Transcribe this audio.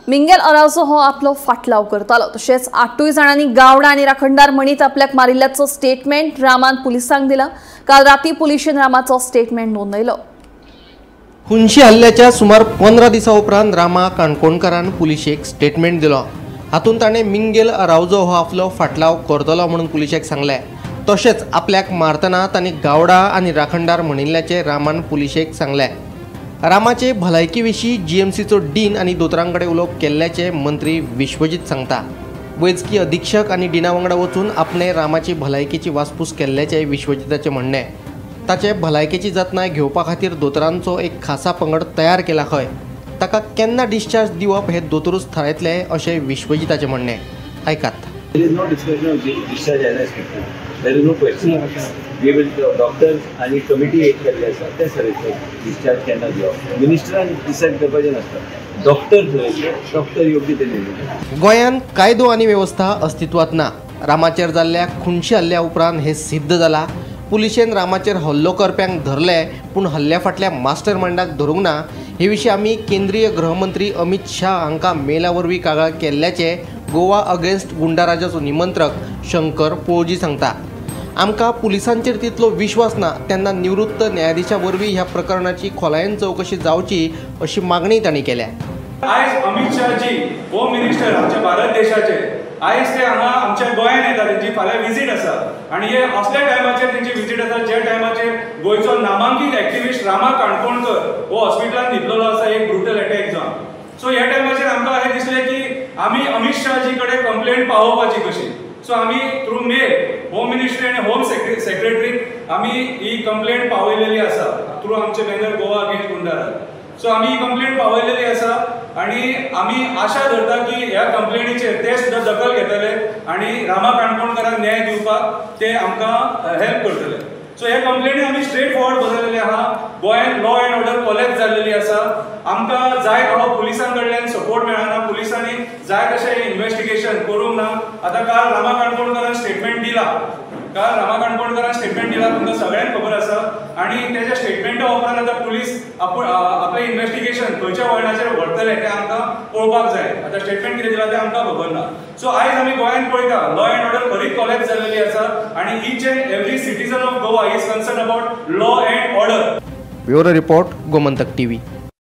मिंगेल अरावजो हो आपलो फाटलाव करतालो। तशेंच 8 जाणांनी गावडा आनी राखणदार म्हणीत आपल्याक मारिल्ल्याचो स्टेटमेंट रामान पुलिसांक दिला। काल राती पुलिशेन रामाचो स्टेटमेंट नोंदयलो। खुनशी हल्ल्याच्या सुमार 15 दिसां उपरांत रामा काणकोणकारान पुलिशेक स्टेटमेंट दिलो। हातूंत ताणें मिंगेल अरावजो हो आपलो फाटलाव करतलो म्हणून पुलिशेक सांगलें। तशेंच आपल्याक मारतना तांणी गावडा आनी राखणदार म्हणिल्ल्याचें रामान पुलिशेक सांगलें। रामाचे भलायकी विशीं जीएमसीचो डीन आनी दोतोरां कडेन उलोवप केल्ल्याचें मंत्री विश्वजीत सांगता। वैजकी अधीक्षक आनी डिना वांगडा वचून आपणे रामाची भलायकेची वासपूस केल्ल्याचें विश्वजिताचें म्हणणें। ताचे भलायकेची जतनाय घेवपा खातीर दोतोरांचो एक खासा पंगड तयार केला खंय, ताका केन्ना डिस्चार्ज दिवप हे दोतोरूच थारायतले अशें विश्वजिताचें म्हणणें। आयकात। There is no discussion of discharge as expected. There is no question. We will doctors आनी कमिटी एक केल्ली आसा ते थारयतले डिस्चार्ज केन्ना दिवप। मिनिस्टरान डिसायड करपाचें नासता, डॉक्टर थारयतले, डॉक्टर योग्य ते निर्णय। गोंयांत कायदो आनी वेवस्था अस्तित्वांत ना। रामाचेर जाल्ल्या खुनशी हल्ल्या उपरांत हें सिद्ध जाला। पुलिशेन रामाचेर हल्लो करप्यांक धरले पूण हल्ल्या फाटल्या मास्टर मायंडाक धरूंक ना। हे विशीं आमी केंद्रीय गृहमंत्री अमित शाह हांकां मेला वरवीं कागाळ केल्ल्याचें गोवा अगेन्स्ट गुंडाराजाचो निमंत्रक शंकर पोळजी सांगता। आमकां पुलिसांचेर तितलो विश्वास ना, तेन्ना निवृत्त न्यायाधिशा वरवीं ह्या प्रकरणाची खोलायेन चवकशी जावची अशी मागणी तांणी केल्या। आयज अमित शाहजी होम मिनिस्टर आमच्या भारत देशाचे आयज ते हांगा आमच्या गोंयांत येता, तेंची फाल्यां विजीट आसा आनी हे असल्या टायमाचेर तेंची विजीट आसा ज्या टायमाचेर गोंयचो नामांकीत एक्टिविस्ट रामा काणकोणकर हो हॉस्पिटलान न्हिदलेलो आसा एक ब्रुटल अटॅक जावन। सो ह्या टायमाचेर आमकां अशें दिसलें की आमी अमित शाहजी कडेन कंप्लेंट पावोवपाची कशी। सो आमी थ्रू मेल होम मिनिस्ट्री आनी होम सेक्रेटरीक आमी ही कंप्लेंट पावयलेली आसा थ्रू आमचे banner Goa against goonda raj. So आमी ही कंप्लेंट पावयलेली आसा आनी आमी आशा धरता की ह्या कंप्लेनीचेर ते सुद्दां दखल घेतले आनी रामा काणकोणकारांक न्याय दिवपाक ते आमकां हेल्प करतले। सो ह्या कंप्लेनी आमी स्ट्रेट फॉरवर्ड बरयलेले आहा। गोंयांत लॉ एंड ऑर्डर कोलॅप्स जाल्लेली आसा। आमकां जाय थोडो पुलिसां कडल्यान सपोर्ट मेळना, पुलिसांनी जाय तशें इन्वेस्टिगेशन करूंक ना। आतां काल रामा काणकोणकारान स्टेटमेंट दिला, काल रामा काणकोणकारान स्टेटमेंट दिला तुमकां सगळ्यांक खबर आसा आनी तेज्या स्टेटमेंटा उपरांत आतां पुलीस आपलें इन्वेस्टिगेशन खंयच्या वळणाचेर व्हरतले तें आमकां पळोवपाक जाय। आतां स्टेटमेंट कितें दिलां तें आमकां खबर ना। सो आयज आमी गोंयांत पळयता लॉ एंड ऑर्डर खरीच कोलॅप्स जाल्लेली आसा आनी each and every citizen of Goa is concern about law and order. Bureau report, Gomantak TV.